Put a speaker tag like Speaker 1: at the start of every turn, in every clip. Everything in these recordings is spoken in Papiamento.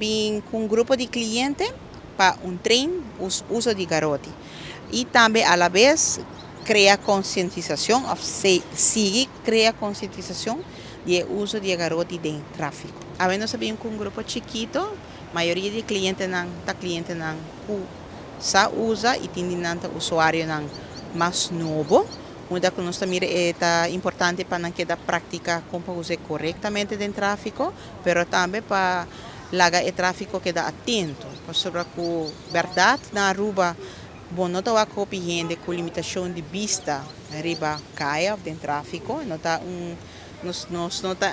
Speaker 1: bin ku un grupo di kliente pa un train uso di garoti i tambe a la bes krea konsientisashon òf sigui krea konsientisashon di e uso di e garoti den tráfiko. Awe nos a bin ku un grupo chikito, mayoria di e klientenan ta klientenan ku sa usa i tin di nan ta usuarionan mas nobo. Unda ku nos ta mira e ta importante pa nan keda praktika kon pa us'é korektamente den tráfiko, pero tambe pa laga e tráfiko keda atento, pasobra ku bèrdat na Aruba bo no ta wak hopi hende ku limitashon di bista riba kaya òf den tráfiko. No ta un nos nos no ta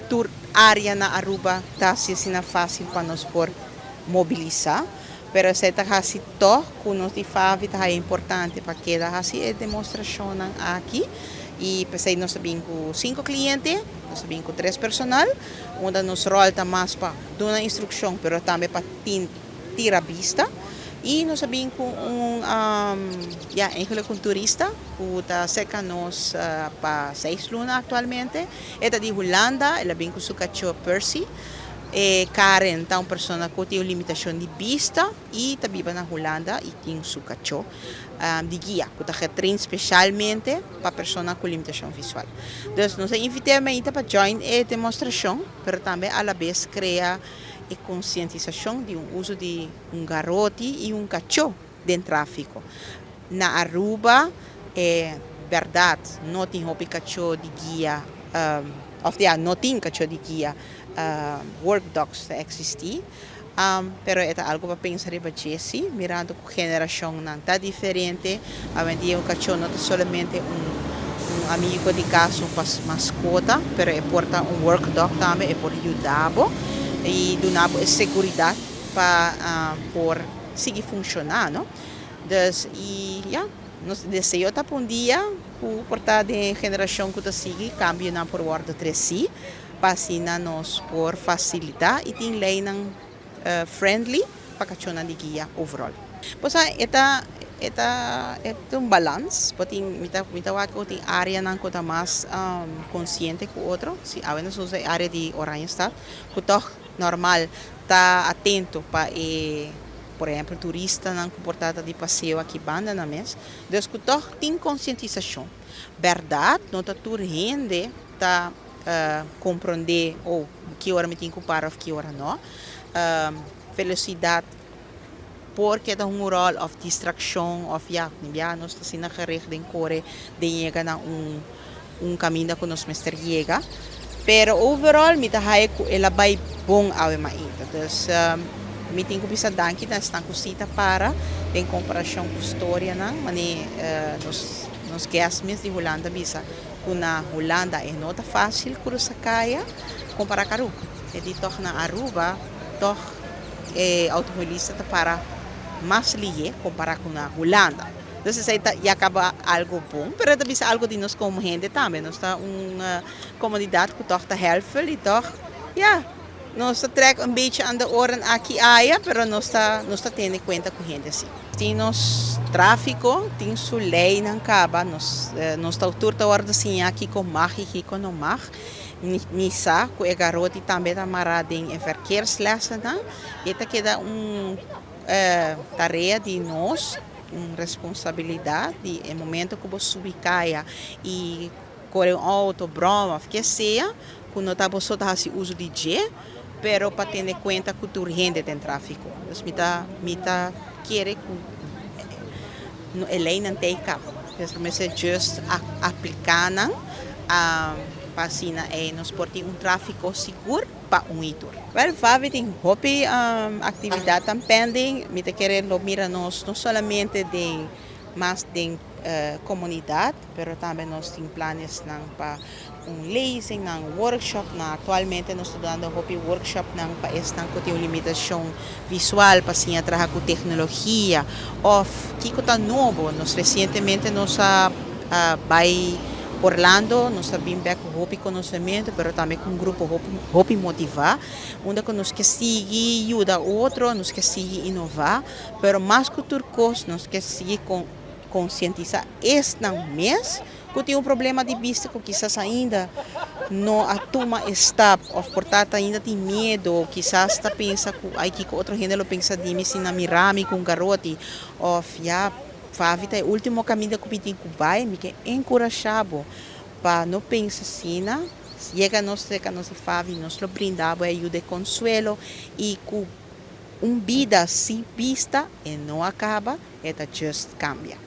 Speaker 1: tur área na Aruba ta hasi asina fásil pa nos por mobilisá. Pero esei ta hasi tòg ku nos di FAVI ta haya importante pa keda hasi e demostrashonnan aki. I p'esei nos ta bin ku sinku kliente, nos ta bin ku tres personal, unda nos ròl ta mas pa duna instrukshon pero tambe pa tin tira bista. I nos a bin ku un, ya, eigenlijk un turista ku ta serka nos pa 6 luna aktualmente. E ta di Hulanda, el a bin ku su kachó Percy. E Karen ta un persona ku tin un limitashon di bista i ta biba na Hulanda i tin su kachó di guia ku ta getrain spesialmente pa persona ku limitashon visual. Dus nos a invit'é mainta pa join e demostrashon, pero tambe a la bes krea e konsientisashon di un uso di un garoti i un kachó den tráfiko. Na Aruba e bèrdat no tin hopi kachó di guia, òf ya, no tin kachó di guia, work dogs ta eksistí, pero e ta algu pa pensa riba dje sí, mirando ku generashonnan ta diferente. Awendia un kachó no ta solamente un amigo di kas, un maskota, pero e por ta un work dog tambe, e por yuda bo i duna bo e seguridat pa por sigui funshoná, no? Dus i ya, nos deseo ta pa un dia ku por ta den generashon ku ta sigui kambionan por wòrdu tresí pa asina nos por fasilitá i tin leinan friendly pa kachónan di guia overall. Pues e ta un balans, bo tin mi ta wak ku tin áreanan ku ta mas konsiente ku otro. Si awe nos usa e área di Oranjestad ku tòg normal ta atento pa e, por ehèmpel, turistanan ku por ta di paseo aki banda nan mes. Dus ku tòg tin konsientisashon. Bèrdat no ta tur hende ta komprondé, oh, ki ora mi tin ku para òf ki ora no. Velosidat por keda un ròl òf distrakshon òf ya, ya nos ta asina gericht den kore den yega na un kaminda ku nos mester yega. Pero overall mi ta haya ku el a bai bon awe mainta. Dus mi tin ku bisa danki na esnan ku sí ta para den komparashon ku storianan manera nos guest mes di Hulanda bisa ku na Hulanda e no ta fásil krusa kaya kompará ku Aruba. E di tòg na Aruba tòg e outomobilista ta para mas lihé kompará ku na Hulanda. Dus esei ta ya kaba algu bon, pero e ta bisa algu di nos komo hende tambe. Nos ta un komunidat ku tòg ta helpful i tòg ya nos ta trèk un beetje aan de oren aki aya, pero nos ta tene kuenta ku hende sí. Tin nos tráfiko tin su leinan kaba, nos ta tur ta wòrdu siñá kiko mag i kiko no mag. Mi sa ku e garoti tambe ta mará den e verkeerslessennan. E ta keda un tarea di nos, un responsabilidat di e momento ku bo subi kaya i kore un outo, bròma òf ke sea, ku no ta bo so ta hasi uso di dje, pero pa tene kuenta ku tur hende den tráfiko. Dus mi ta kere ku e leinan ta kaba. Dus mester just apliká nan pa asina nos por tin un tráfiko sigur pa un i tur. Wèl, FAVI tin hopi aktividatnan pending. Mi ta kere lo mira nos no solamente den mas den komunidat, pero tambe nos tin planesnan pa un lezing, nan workshop. Na aktualmente nos ta dando hopi workshop nan pa esnan ku tin un limitashon visual pa siña traha ku teknologia òf kiko ta nobo. Nos resientemente nos a bai Orlando, nos a bin bèk ku hopi konosementu, pero tambe ku un grupo hopi hopi motivá, unda ku nos ke sigui yuda otro, nos ke sigui inová, pero mas ku tur kos nos ke sigui konsientisá esnan mes ku tin un problema di bista ku kisas ainda no a tuma stap of por ta ainda tin miedo, kisas ta pensa cu ai, kico otro hende lo pensa di mi si nan mira mi cu garoti, of ya FAVI ta e ultimo caminda cu mi tin cu bay, mi kier encurasha bo pa no pensa asina. Yega nos cerca nos FAVI, nos lo brinda bo ayuda y consuelo y cu un bida sin bista e no a caba, e ta just cambia.